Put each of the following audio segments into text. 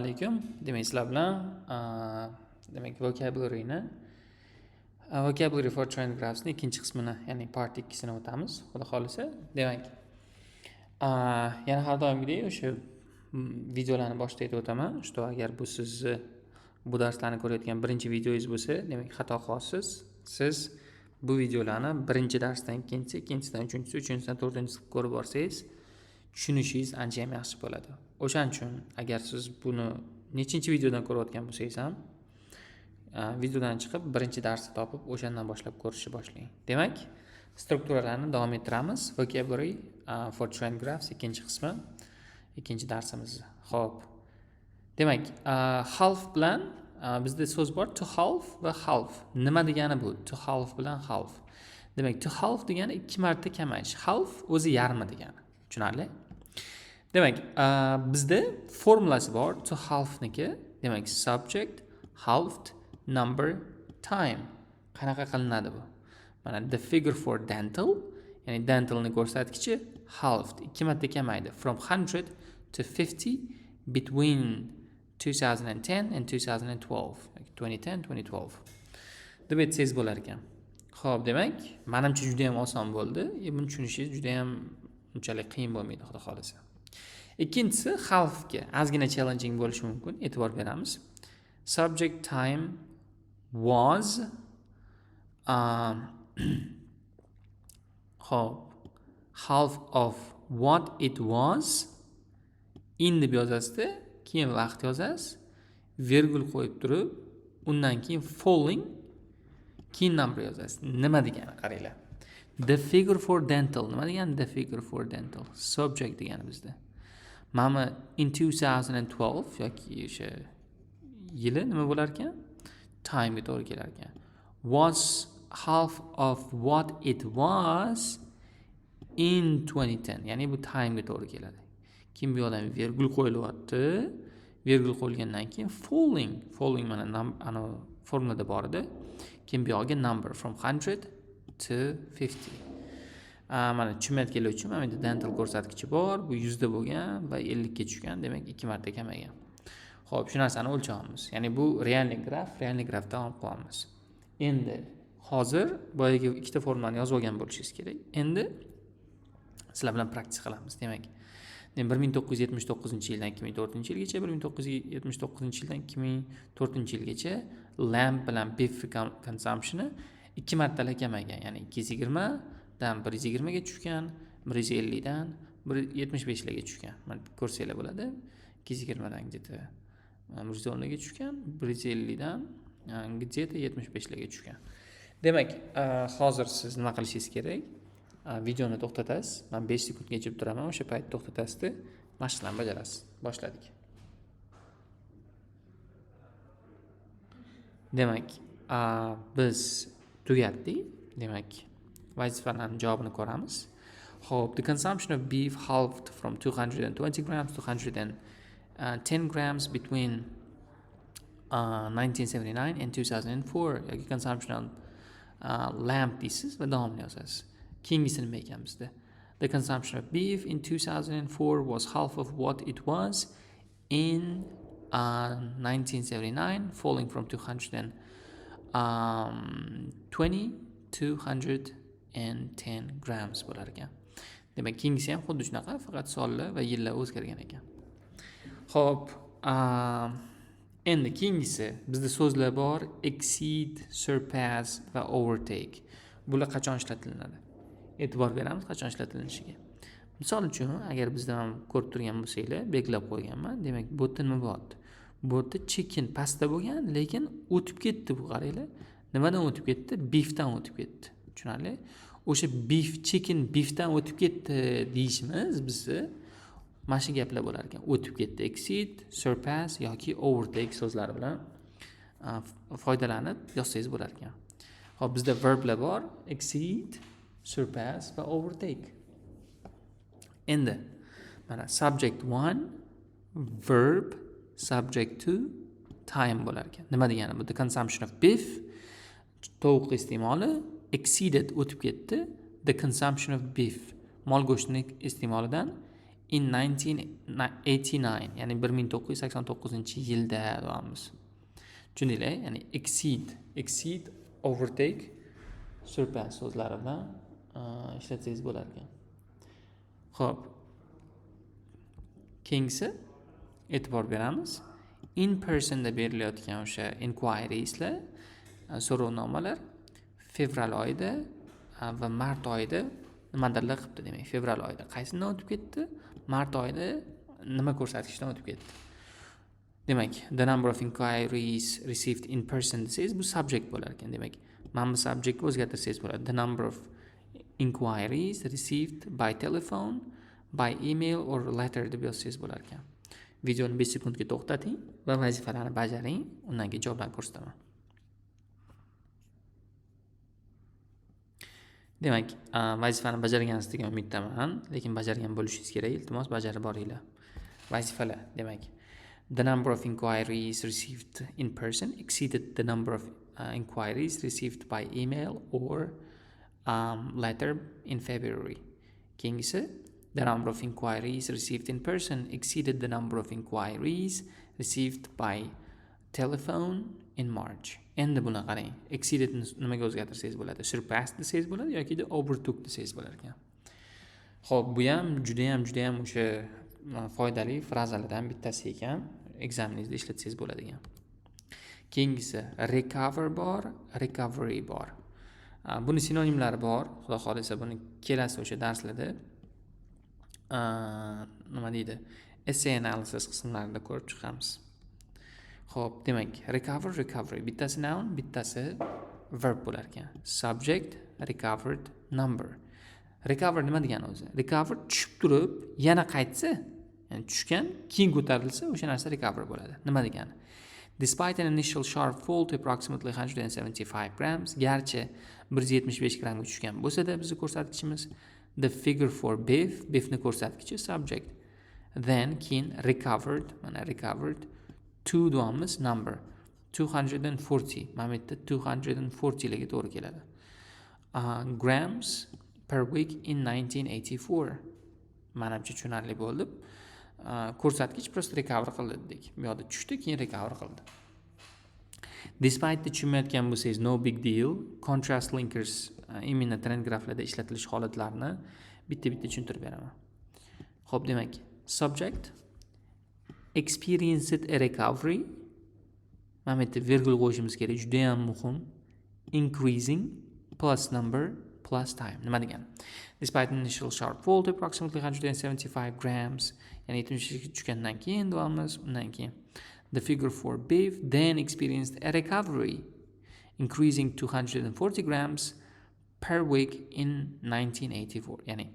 Alaykum. Demak, sizlar bilan demak, vocabularyni, vocabulary for trend graphsni ikkinchi qismini, ya'ni part ikkisini o'tamiz, xudo xohlasa. Demak, yana har doimgidek o'sha videolarni boshida aytib o'taman, что agar bu sizni bu darslarni ko'rayotgan birinchi videongiz bo'lsa, demak, xato qilyapsiz. Siz bu videolarni birinchi darsdan ikkinchisi, ikkinchisidan uchinchisi, uchinchisidan to'rtinchisi qilib ko'rib borsangiz, tushunishingiz ancha ham yaxshi bo'ladi. O'shaning uchun agar siz buni nechinchi videodan ko'rayotgan bo'lsangiz ham, videodan chiqib, birinchi darsni topib, o'shandan boshlab ko'rishni boshlang. Demak, strukturalarni davom ettiramiz. Vocabulary for trend graphs ikkinchi qismi, ikkinchi darsimiz. Ho'p, demak, half bilan bizda so'z bor, to half va half. Nima degani bu to half bilan half? Demak, to half degani ikki marta kamayish, half o'zi yarmi degani. Tushunarli? Demak, bizda formulasi bor to halfniki. Demak, subject, halved, number, time. Qanaqa qilinadi bu? Mana, the figure for dental, ya'ni dentalni ko'rsatkichi halved, ikki marta kamaydi, from 100 to 50 between 2010 and 2012, 2010 2012 deb aytsangiz bo'lar ekan. Ho'p, demak, manimcha, juda yam oson bo'ldi. Buni tushunishingiz juda yam unchalik qiyin bo'lmaydi, xudo xohlasa. Ikkinchisi halfga ozgina challenging bo'lishi mumkin. E'tibor beramiz: subject, time, was, ho'p, half of what it was in deb yozasizda, keyin vaqt yozasiz, vergul qo'yib turib, undan keyin falling, keyin number yozasiz. Nima degani, qaranglar. The figure for dental nima degani? The figure for dental subject degani bizda. Mana in 2012 yoki o'sha yili nima bo'lar ekan? Timega to'g'ri kelar ekan. Was half of what it was in 2010, ya'ni bu timega to'g'ri keladi. Keyin bu yoqdan vergul qo'yilyapti. Vergul qo'yilgandan keyin falling, falling mana anavi formulada bor edi. Keyin bu yog'iga number, from 100 to 50. Mana, tushunmayotganlar uchun, mana bu yerda dental ko'rsatkichi bor, bu 100 da bo'lgan va 50 ga tushgan, demak, ikki marta kamaygan. Ho'p, shu narsani o'lchyapmiz, ya'ni bu реальный graf, реальный grafdan olib qo'yamiz. Endi hozir boyagi ikkita formulani yozib olgan bo'lishingiz kerak. Endi sizlar bilan praktika qilamiz. Demak, 1979-yildan 2004-yilgacha, 1979-yildan 2004-yilgacha lamb bilan beef consumptioni ikki martalab kamaygan, ya'ni 220 dan 120 ga tushgan, 150 dan 175 larga tushgan. Mana, ko'rsanglar bo'ladi, 220 dan где то 110 larga tushgan, 150 dan где то 75 larga tushgan. Demak, hozir siz nima qilishingiz kerak? Videoni to'xtatasiz, man 5 sekundgacha turaman, o'sha payt to'xtatasizda, mashqlarni bajarasiz. Boshladik. Demak, biz tugatdik. Demak, vazifalarni javobini ko'ramiz. Ho'p, the consumption of beef halved from 220 grams to 110 grams between 1979 and 2004 yoki consumption of lamb deysiz va davomini yozasiz. Keyingisi nima ekan bizda? The consumption of beef in 2004 was half of what it was in 1979, falling from 220 to 110 grams bo'lar ekan. Demak, keyingisi ham xuddi shunaqa, faqat sonlar va yillar o'zgargan ekan. Ho'p, endi keyingisi bizda so'zlar bor: exceed, surpass va overtake. Bular qachon ishlatilinadi? E'tibor beramiz qachon ishlatilishiga. Misol uchun, agar bizda ham ko'rib turgan bo'lsanglar, belgilab qo'yganman. Demak, bu yerda nima bo'lyapti? Bu yerda chicken pastda bo'lgan, lekin o'tib ketdi bu, qaranglar. Nimadan o'tib ketdi? Beefdan o'tib ketdi. Tushunarli? O'sha beef, chicken beefdan o'tib ketdi deyishimiz bizni mana shu gaplar bo'lar ekan. O'tib ketdi, exceed, surpass yoki overtake so'zlari bilan foydalanib yozsangiz bo'lar ekan. Ho'p, bizda verblar bor: exceed, surpass va overtake. Endi mana subject one, verb, subject two, time bo'lar ekan. Nima degani bu? The consumption of beef, tovuq iste'moli, exceeded, o'tib ketdi, the consumption of beef, mol go'shtini iste'molidan, in 1979. In 1989, ya'ni 1989-yilda deyapmiz. Tushundinglar? Ya'ni exceed, exceed, overtake, surpass so'zlari bilan ishlatsangiz bo'lar ekan. Xo'p. Keyingisi e'tibor beramiz. In personda berilayotgan o'sha inquirieslar, so'rovnomalar fevral oyida va mart oyida nimadirlar qilibdi. Demak, fevral oyida qaysidan o'tib ketdi? Mart oyida nima ko'rsatkichdan o'tib ketdi? Demak, the number of inquiries received in person desangiz, bu subject bo'lar ekan. Demak, mana bu subjectni o'zgartirsangiz bo'ladi. The number of inquiries received by telephone, by email or letter deb yozsangiz bo'lar ekan. Videoni 5 sekundga to'xtating va vazifalarni bajaring, undan keyin javoblarni ko'rsataman. Demak, vazifani bajargansiz degan umiddaman, lekin bajargan bo'lishingiz kerak, iltimos bajarib boringlar. Vazifalar, demak, the number of inquiries received in person exceeded the number of inquiries received by email or letter in February. Keyingisi, the number of inquiries received in person exceeded the number of inquiries received by telephone in March. Endi buni qarang, exceeded nimaga o'zgartirsangiz bo'ladi? Surpassed desangiz bo'ladi yoki overtook desangiz bo'lar ekan. Xo'p, bu ham juda ham juda ham o'sha foydali frazalardan bittasi ekan, ekzameningizda ishlatsangiz bo'ladigan. Keyingisi recover bor, recovery bor. Buni sinonimlari bor. Xudo xohlasa buni kelasi o'sha darslarda nima deydi, essay analysis qismlarida ko'rib chiqamiz. Xo'p, demak, recover, recovery bittasi noun, bittasi verb bo'lar ekan. Subject, recovered, number. Recover nima degani o'zi? Recover tushib turib yana qaytsa, ya'ni tushgan, keyin ko'tarilsa, o'sha narsa recover bo'ladi. Nima degani? Despite an initial sharp fall to approximately 175 grams, garchi 175 grammga tushgan bo'lsa-da bizni ko'rsatkichimiz, the figure for beef, beefni ko'rsatkichi subject, then keyin recovered, mana recovered to deyapmiz, number 240, mana bu yerda 240 larga to'g'ri keladi. Grams per week in 1984. Manimcha tushunarli bo'ldi. Ko'rsatkich просто recover qildi dedik. Bu yoqda tushdi, keyin recover qildi. Despite tushunmayotgan bo'lsangiz, no big deal. Contrast linkers именно trend graflarda ishlatilish holatlarini bitta-bitta tushuntirib beraman. Xo'p, demak, subject experienced a recovery. Mana bu yerda virgul qo'yishimiz kerak, juda ham muhim. Increasing plus number plus time. Nima degani? Despite initial sharp fall to approximately 175 grams, ya'ni 75 ga tushgandan keyin deyapmiz, undan keyin the figure for beef then experienced a recovery, increasing 240 grams per week in 1984. Ya'ni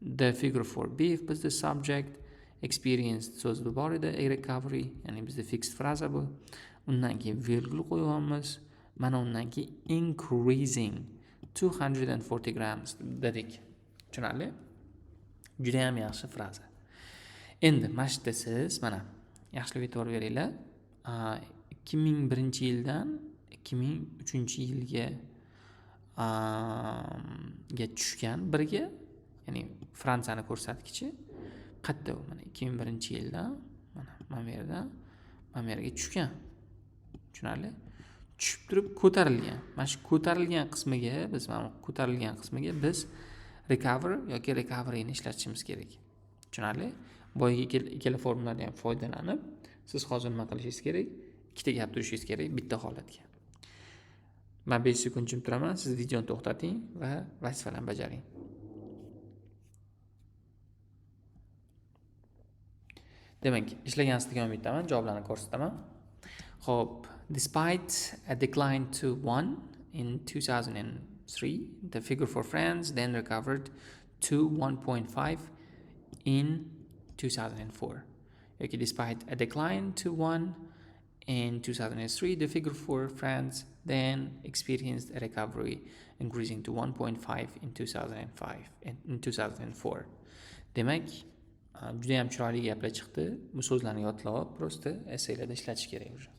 the figure for beef bizda subject, experienced so'zi bor edi, a recovery, ya'ni bizda fixed fraza bu. Undan keyin virgul qo'yyapmiz. Mana undan keyin increasing 240 grams dedik. Tushunarli? Juda ham yaxshi fraza. Endi mana shu yerda siz mana yaxshilab e'tibor beringlar. 2001-yildan 2003-yilga ga tushgan birga, ya'ni Fransiyani ko'rsatkichi qayerda u? Mana 2001-yildan mana bu yerdan mana bu yerga tushgan. Tushunarli? Tushib turib ko'tarilgan. Mana shu ko'tarilgan qismiga biz, mana ko'tarilgan qismiga biz recover yoki recoveryni ishlatishimiz kerak. Tushunarli? Boyagi ikkala formuladan ham foydalanib, siz hozir nima qilishingiz kerak? Ikkita gap turishingiz kerak bitta holatga. Men 5 sekund jim turaman, siz videoni to'xtating va vazifalarni bajaring. Demak, ishlagansiz degan umiddaman, javoblarni ko'rsataman. Xo'p, despite a decline to 1 in 2003, the figure for France then recovered to 1.5 in 2004. Yoki despite a decline to 1 in 2003, the figure for France then experienced a recovery, increasing to 1.5 in 2005, in 2004. Demak, juda ham chiroyli gaplar chiqdi. Bu so'zlarni yodlab, просто essaylarda ishlatish kerak уже.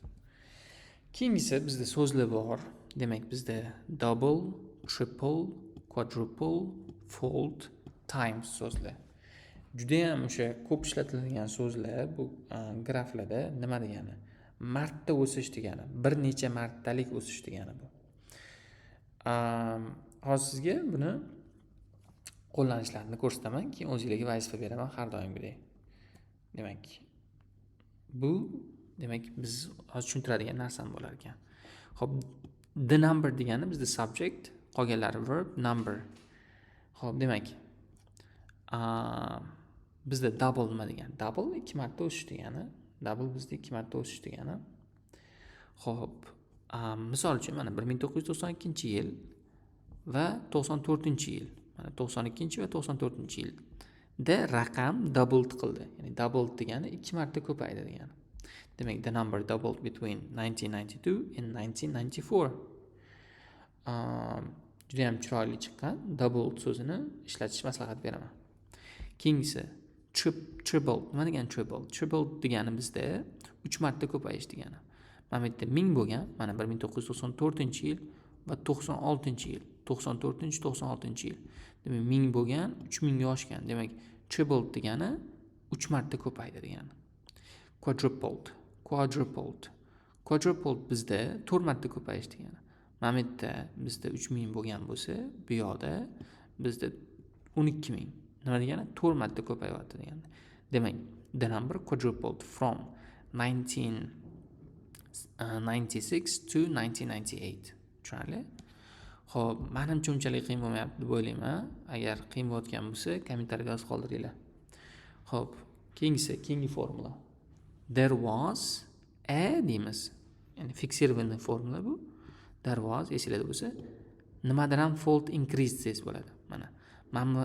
Keyingisi bizda so'zlar bor. Demak, bizda double, triple, quadruple, fold, times so'zlar. Judayam o'sha ko'p ishlatiladigan so'zlar bu graflarda nima degani? Marta o'sish degani, bir necha martalik o'sish degani bu. Hozir sizga buni qo'llanishlarini ko'rsataman, keyin o'zingizlarga vazifa beraman har doimgidek. Demak, bu demak biz hozir tushuntiradigan narsam bo'lar ekan. Xo'p, the number degani bizda subject, qolganlari verb, number. Xo'p, demak, bizda double nima degani? Double 2 marta o'sish degani. Double bizda 2 marta o'sish degani. Xo'p, misol uchun mana 1992-yil va 94-yil. Mana 92 va 94-yilda raqam doubled qildi. Ya'ni doubled degani 2 marta ko'paydi degani. Demak, the number doubled between 1992 and 1994. Juda ham chiroyli chiqqan doubled so'zini ishlatish maslahat beraman. Keyingisi triple. Nima degani triple? Triple degani bizda 3 marta ko'payish degani. Mana bu yerda 1000 bo'lgan, mana 1994-yil va 96-yil, 94-96-yil. Demak, 1000 bo'lgan, 3000 ga oshgan. Demak, triple degani 3 marta ko'paydi degani. Quadrupled, quadrupled. Quadrupled bizda 4 marta ko'payish degani. Mana bu yerda bizda 3000 bo'lgan bo'lsa, bu yoqda bizda 12000. Nima degani? 4 marta ko'payyapti degani. Demak, the number quadrupled from 1996 to 1998. Tushunarli? Xo'p, menimcha unchalik qiyin bo'lmayapti deb o'ylayman. Agar qiyin bo'layotgan bo'lsa, kommentariyada yozib qoldiringlar. Xo'p, keyingisi, keyingi formula. There was a deymiz. Ya'ni fiksirованный formula bu. There was esinglarda bo'lsa, nimadir ham fold increase desangiz bo'ladi. Mana bu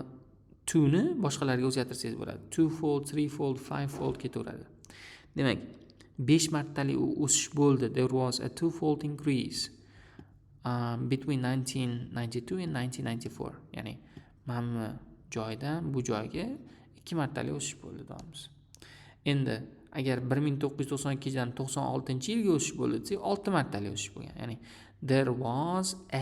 to ni boshqalarga o'zgartirsangiz bo'ladi. 2 fold, 3 fold, 5 fold ketaveradi. Demak, 5 martalik o'sish bo'ldi. There was a 2-fold increase between 1992 and 1994. Ya'ni mana bu joydan bu joyga 2 martalik o'sish bo'ldi deymiz. Endi agar 1992dan 96-yilga o'sish bo'ldi desak, 6 martalik o'sish bo'lgan. Ya'ni there was a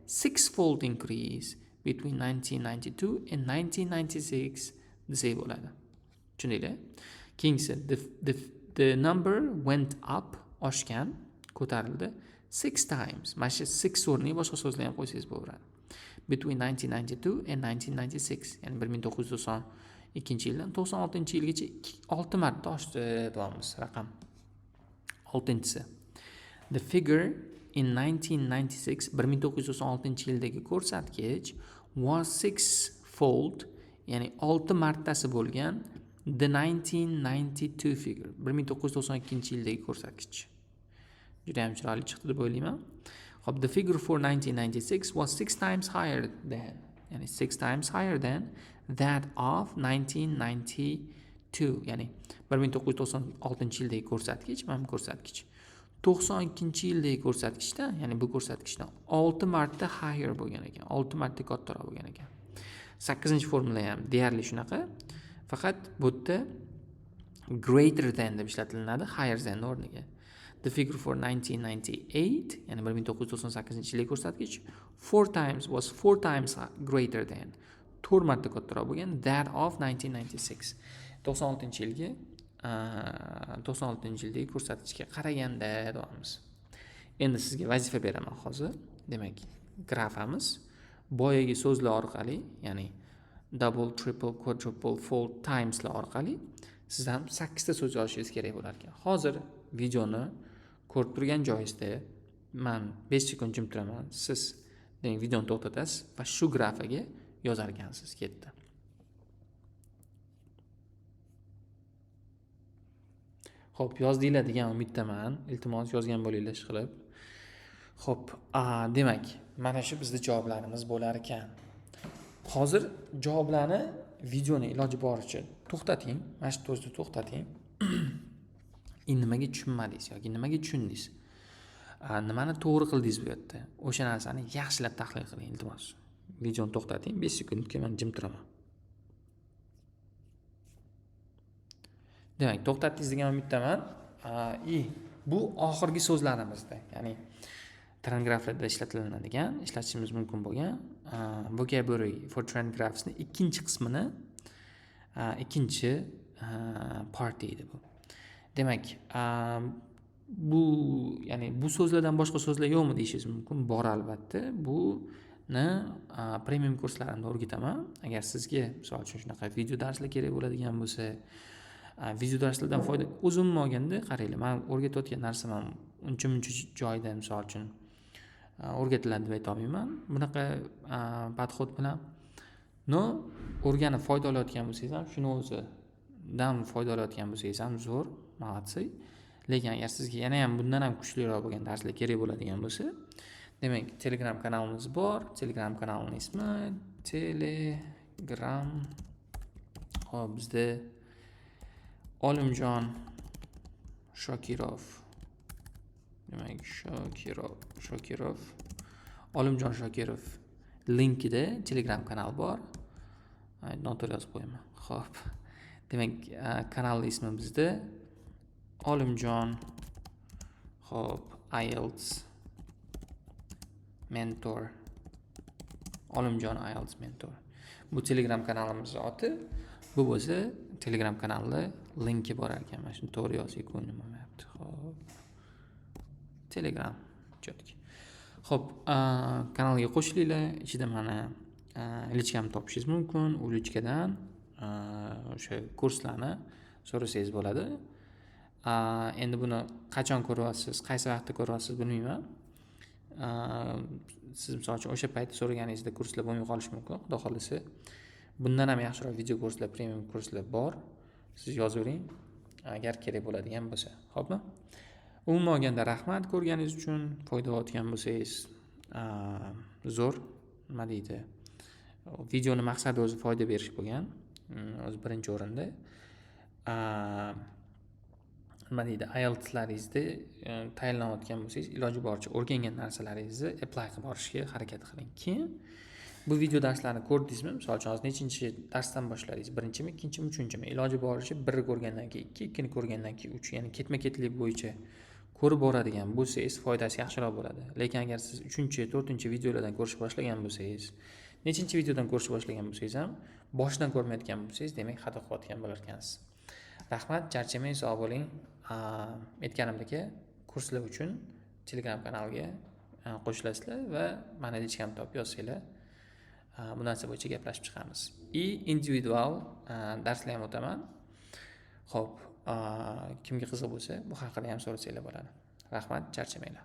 6-fold increase between 1992 and 1996 desak bo'ladi. Tushundinglar? Keyingisi the number went up, oshgan, ko'tarildi 6 times. Mana shu 6 o'rniga boshqa so'zlar ham qo'ysangiz bo'laveradi. Between 1992 and 1996, ya'ni 1992-yildan 96-yilgacha 6 marta oshdi deyapmiz raqam. 6-inchisi. The figure in 1996, 1996-yildagi ko'rsatkich was 6-fold, ya'ni 6 martasi bo'lgan the 1992 figure, 1992-yildagi ko'rsatkich. Juda ham chiroyli chiqdi deb o'ylayman. Xo'p, the figure for 1996 was 6 times higher than, ya'ni 6 times higher than that of 1992, ya'ni 1996-yildagi ko'rsatkich, mana bu ko'rsatkich 92-yildagi ko'rsatkichdan, ya'ni bu ko'rsatkichdan 6 marta higher bo'lgan ekan, 6 marta kattaroq bo'lgan ekan. 8-formula ham deyarli shunaqa, faqat bu yerda greater than deb ishlatilinadi higher than o'rniga. The figure for 1998, ya'ni 1998-yildagi ko'rsatkich 4 times was 4 times greater than, 4 marta kattaroq bo'lgan that of 1996, 96-yilgi 96-yildagi ko'rsatkichga qaraganda deyapmiz. Endi sizga vazifa beraman hozir. Demak, grafamiz boyagi so'zlar orqali, ya'ni double, triple, quadruple, fold, timeslar orqali siz ham 8 ta so'z yozishingiz kerak bo'lar ekan. Hozir videoni ko'rib turgan joyingizda men 5 sekund jim turaman. Siz demak videoni to'xtatasiz va shu grafaga yozar ekansiz. Ketdi. Xo'p, yozdinglar degan umiddaman. Iltimos yozgan bo'linglar ishqilib. Xo'p, demak, mana shu bizning javoblarimiz bo'lar ekan. Hozir javoblarni videoni iloji boricha to'xtating, mana shu to'zda to'xtating. Nimaga tushunmadingiz yoki nimaga tushundingiz? Nimani to'g'ri qildingiz bu yerda? O'sha narsani yaxshilab tahlil qiling, iltimos. Videoni to'xtating, 5 sekundga men jim turaman. Demak, to'xtatdingiz degan umiddaman. Bu oxirgi so'zlarimizda, ya'ni trend graflarda ishlatilinadigan, ishlatishimiz mumkin bo'lgan vocabulary for trend graphsni ikkinchi qismini Ikkinchi part edi bu. Demak, bu, ya'ni bu so'zlardan boshqa so'zlar yo'qmi deyishingiz mumkin. Bor, albatta. Buni premium kurslarimda o'rgataman. Agar sizga, misol uchun, shunaqa video darslar kerak bo'ladigan bo'lsa, video darslardan foyda, o'zi umuman olganda, qaranglar, man o'rgatayotgan narsam ham uncha muncha joyda, misol uchun, o'rgatiladi deb aytolmayman bunaqa подход bilan. Но o'rganib foyda olayotgan bo'lsangiz ham, shuni o'zidan foyda olayotgan bo'lsangiz ham, zo'r, молодцы. Lekin agar sizga yana ham bundan ham kuchliroq bo'lgan darslar kerak bo'ladigan bo'lsa, demak, Telegram kanalimiz bor. Telegram kanalini ismi Telegram, hop, bizda Olimjon Shokirov, demak, Shokirov, Shokirov, Olimjon Shokirov linkida Telegram kanal bor. Noto'g'ri yozib qo'yaman. Ho'p, demak, kanalni ismi bizda Olimjon, ho'p, IELTS Mentor, Olimjon IELTS Mentor. Bu Telegram kanalimizni oti, bu bo'lsa Telegram kanalni linki bor ekan. Mana shuni to'g'ri yozsak, ko'nglim olmayapti. Ho'p, Telegram, четкий. Ho'p, kanalga qo'shilinglar. Ichida mani личка mni topishingiz mumkin. U личка dan o'sha kurslarni so'rasangiz bo'ladi. Endi buni qachon ko'ryapsiz, qaysi vaqtda ko'ryapsiz, bilmayman. Siz, misol uchun, o'sha paytda so'raganingizda kurslar bo'lmay qolishi mumkin. Xudo xohlasa, bundan ham yaxshiroq video kurslar, premium kurslar bor. Siz yozavering agar kerak bo'ladigan bo'lsa. Ho'pmi? Umuman olganda, rahmat ko'rganingiz uchun. Foyda olayotgan bo'lsangiz, zo'r. Nima deydi, videoni maqsadi o'zi foyda berish bo'lgan, o'zi birinchi o'rinda. Nima deydi, IELTSlaringizda tayyorlanayotgan bo'lsangiz, iloji boricha o'rgangan narsalaringizni apply qilib borishga harakat qiling. Keyin bu video darslarni ko'rdingizmi, misol uchun, hozir nechinchi darsdan boshladingiz, birinchimi, ikkinchimi, uchinchimi? Iloji boricha birni ko'rgandan keyin ikki, ikkini ko'rgandan keyin uch, ya'ni ketma ketlik bo'yicha ko'rib boradigan bo'lsangiz, foydasi yaxshiroq bo'ladi. Lekin agar siz uchinchi, to'rtinchi videolardan ko'rishni boshlagan bo'lsangiz, nechinchi videodan ko'rishni boshlagan bo'lsangiz ham, boshidan ko'rmayotgan bo'lsangiz, demak, xato qilayotgan bo'lar ekansiz. Rahmat, charchamang, sog' bo'ling. Aytganimdek, kurslar uchun Telegram kanalga qo'shilasizlar va mani личка mni topib yozsanglar, bu narsa bo'yicha gaplashib chiqamiz и individual darslar ham o'taman. Ho'p, kimga qiziq bo'lsa, bu haqida ham so'rasanglar bo'ladi. Rahmat, charchamanglar.